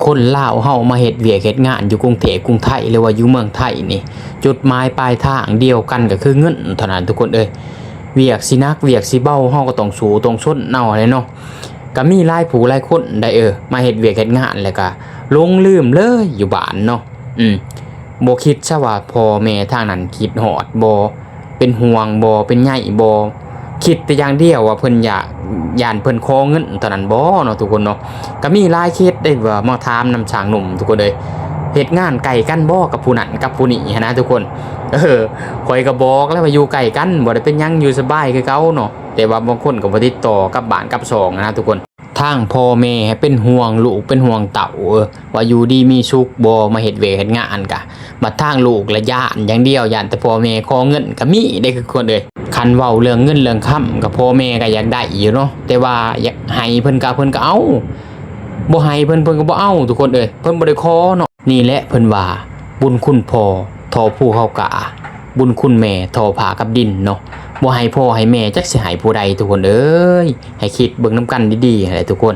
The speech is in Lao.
ຄົນລາວເຮົາມາເຮັດວຽກເຮັດງານຢູ່ກຸງເທບກຸງໄທ ຫຼືວ່າຢູ່ເມືອງໄທນີ້ ຈຸດໝາຍປາຍທາງດຽວກັນກໍຄືເງິນເທົ່ານັ້ນທຸກຄົນເອີຍ. ວຽກຊິໜັກວຽກຊິເບົາ ເຮົາກໍຕ້ອງສູ້ຕ້ອງຊົນເອົາແຫຼະເນາະ. ກໍມີຫຼາຍຜູ້ຫຼາຍຄົນໄດ໋ເອີ ມາເຮັດວຽກເຮັດງານແລ້ວກໍຫຼົງລືມເລີຍຢູ່ບ້ານເນາະ. ອືມ ບໍ່ຄິດຊະວ່າພໍ່ແມ່ທາງນັ້ນຄິດຮອດບໍ່ ເປັນຫ່ວງບໍ່ ເປັນໃຍບໍ່ ຄິດແຕ່ຢ່າງດຽວວ່າເພິ່ນຢາກ ຢ້ານເພິ່ນຂໍເງິນເທົ່ານັ້ນບໍ່ເນາະທຸກຄົນເນາະ. ກໍມີຫຼາຍເຄສໄດ໋ວ່າມາຖາມນຳຊ່າງໜຸ່ມທຸກຄົນເອີຍ ເຮັດງານໃກ້ກັນບໍ່ກັບຜູ້ນັ້ນກັບຜູ້ນີ້ຫັ້ນນະທຸກຄົນ. ເອີ ຂ້ອຍກໍບອກແລ້ວວ່າຢູ່ໃກ້ກັນ ບໍ່ໄດ້ເປັນຫຍັງ ຢູ່ສະບາຍຄືເກົ່າເນາະ. ແຕ່ວ່າບາງຄົນກໍບໍ່ຕິດຕໍ່ກັບບ້ານກັບຊ່ອງຫັ້ນນະທຸກຄົນ. ທາງພໍ່ແມ່ເປັນຫ່ວງລູກເປັນຫ່ວງເຕົ້າ ເອີ ວ່າຢູ່ດີມີສຸກບໍ່ ມາເຮັດວຽກເຮັດງານກະ ບັດທາງລູກລະຢ້ານຢ່າງດຽວ ຢ້ານແຕ່ພໍ່ແມ່ຂໍເງິນກໍມີເດ້ທຸກຄົນເອີຍ. ຄັນເວົ້າເລື່ອງເງິນເລື່ອງຄຳກໍພໍ່ແມ່ກໍຢາກໄດ້ຢູ່ເນາະ ແຕ່ວ່າຢາກໃຫ້ເພິ່ນກໍເພິ່ນກໍເອົາ ບໍ່ໃຫ້ເພິ່ນເພິ່ນກໍບໍ່ເອົາທຸກຄົນເອີຍ ເພິ່ນບໍ່ໄດ້ຂໍເນາະ. ນີ້ແຫຼະເພິ່ນວ່າ ບຸນຄຸນພໍ່ທໍ່ພູເຂົາກາ ບຸນຄຸນແມ່ທໍ່ຜາກັບດິນເນາະ. ບໍ່ໃຫ້ພໍ່ໃຫ້ແມ່ຈັກຊິໃຫ້ຜູ້ໃດທຸກຄົນເອີຍ ໃຫ້ຄິດເບິ່ງນຳກັນດີໆຫັ້ນແຫຼະທຸກຄົນ.